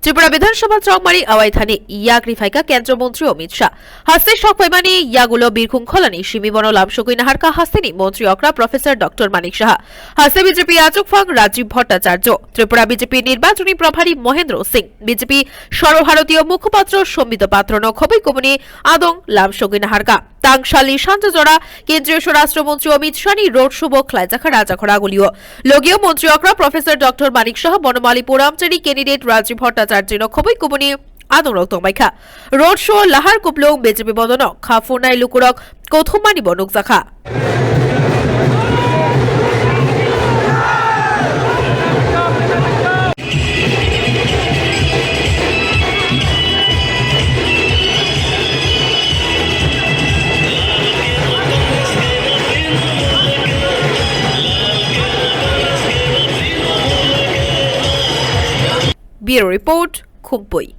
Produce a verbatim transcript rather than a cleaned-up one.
Tripura Bidhan Sabha chongmari awaithani yak riphaikha Kendra Montri Amit Shah. Haste sokphaimani yagulo Birkhung Kholani simi bono lamsogwi naharkha hasteni Montri okra Professor Doctor Manik Saha. Haste B J P achukphang Rajiv Bhattacharya, Tripura B J P nirbachoni probhari Mohendra Singh, B J P Sarvabharatiya Mukhopatro Sambit Patra no khobwi kubuni adong lamsogwi naharkha. Tangsalni sanja jora Kendriya Swarashtra Montri Amit Shahni road show bo khlaijakha Rajakhor Agulio. Logio Montri okra Professor Doctor Manik Saha, Bonomali Puramchari candidate Rajiv Bhattacharya no khobwi kubuni adongrok tongbaikha. Road show lahar kuplung B J P bodono kha phunai lukurok kothomani bo nukjakha. Bureau Report, Khumpui.